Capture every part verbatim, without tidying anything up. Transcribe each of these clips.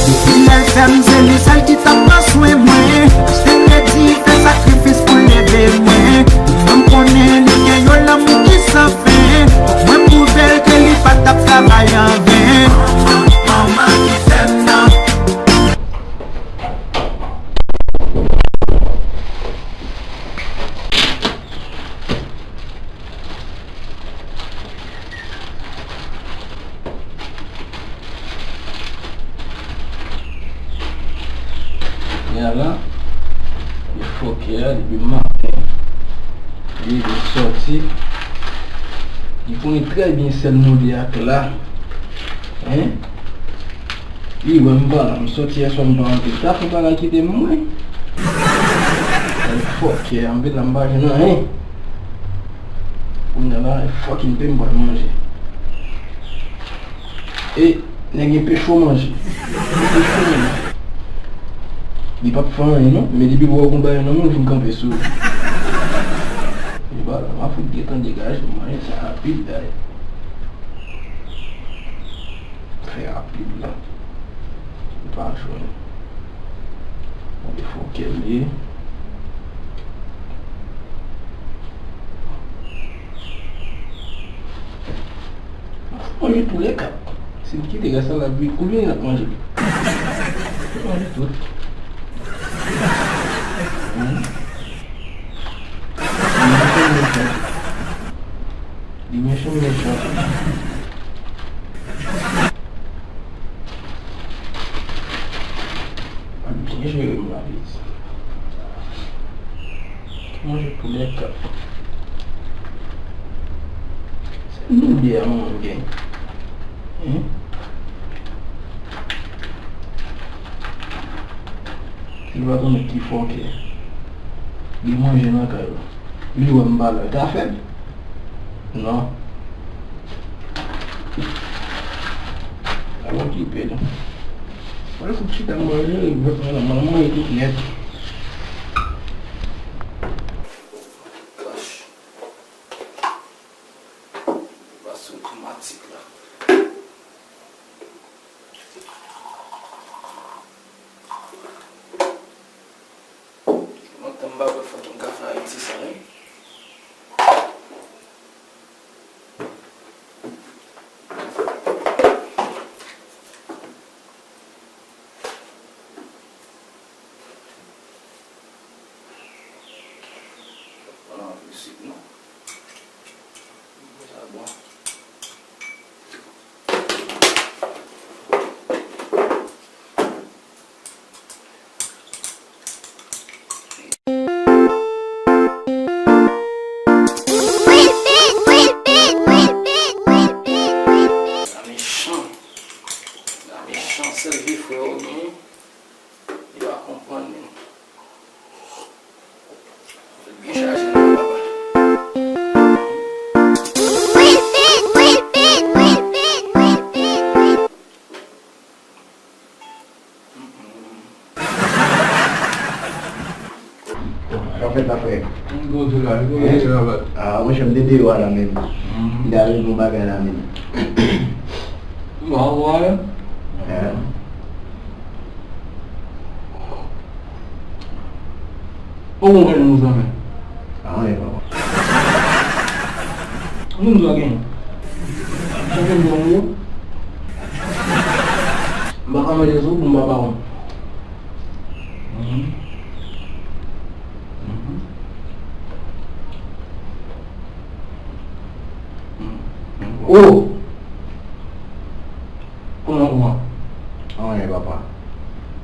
Depi lè l fè m, se li sèl ki t ap pran swen mwen. Paske Fredi fè sakrifis pou l leve mwen. Fanm konnen li gen yon lanmou ki san fen. Fòk mwen pwouve l ke li pa t ap travay anven. Manman, manman ki fè m nan. Kounye a la, li fòkè a, depi maten, li vin sòti. Li konnen trè byen sèl nou de ak la. Hein? Li wè m pa la, m sòti yèswa m pa antre. Sa fè bagay kite m mwen. Fòkè, m vin la m pa jwenn anyen. Kounye a la, fòk m pè m pral manje. E, nèg gen pechon manje. Pechon manje. Li p ap fè anyen non, men depi pou wè w gon bagay nan men w, vin kanpe sou ou. Li pa la, m a fout gentan degaje, manje sa rapid, dayè. Trè rapid la. Li pa jwenn. Bon, defo kè m ye. Manje tou lè kat. Si m kite rès la, l ap vin koulye, l ap manje. Manje tout. Hmm. Li mechan, mechan. Al byen jere m la, piti. Manje poulèt. Se nou de a manman m gen. Hein? Li pa konnen ki fòkè. Li manje nan kay la. Li wè m pa la, li ka fè l? Non. Al okipe l. Mwen fout chita manje, mwen manje tout nèt. Gosh. Pa sou otomatik la. Lontan m pa bwè fòk m ka fè Ayiti sa, wi. Ann, ann, isit non. Sa bon. Sa mechan. Sa mechan, sèl vye frè w gen. Li pa konprann menm. Byen chaje nan papa. Sa fèt la, frè? M gwo sou la, m gwo sou la, bat. Ah, monchè, m te deyò a la menm. M te al regle yon bagay la menm. M pa wè. Eh. Ou konprann nou zanmi? Ah, wi, papa. Moun sa gen. Sa gen bon yo. M pa ka manje sou pou m pa pa wont. Mhm. Mhm. Mhm. Oh! Kòman ou an? Anyen, papa.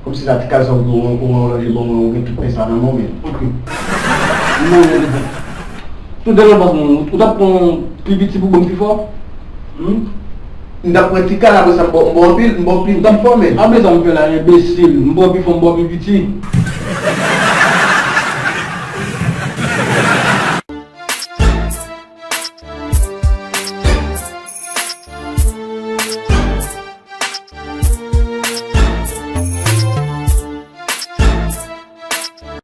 Kòmsi sa ti kal sa ou, ou, ou, ou ranje ban mwen, ou gen tout pen sa nan men w menm. Ok. Mwen, mwen, mwen. Tout dènye pas mwen, ou t ap pran pi piti pou ban m pi fò? Hmm? M t ap pran ti kal, apre sa, m ba w, m ba w anpil, m ba w pi, m t ap fòme. Apre sa, m fè la, enbesil. M ba w pi fò, m ba w pi piti.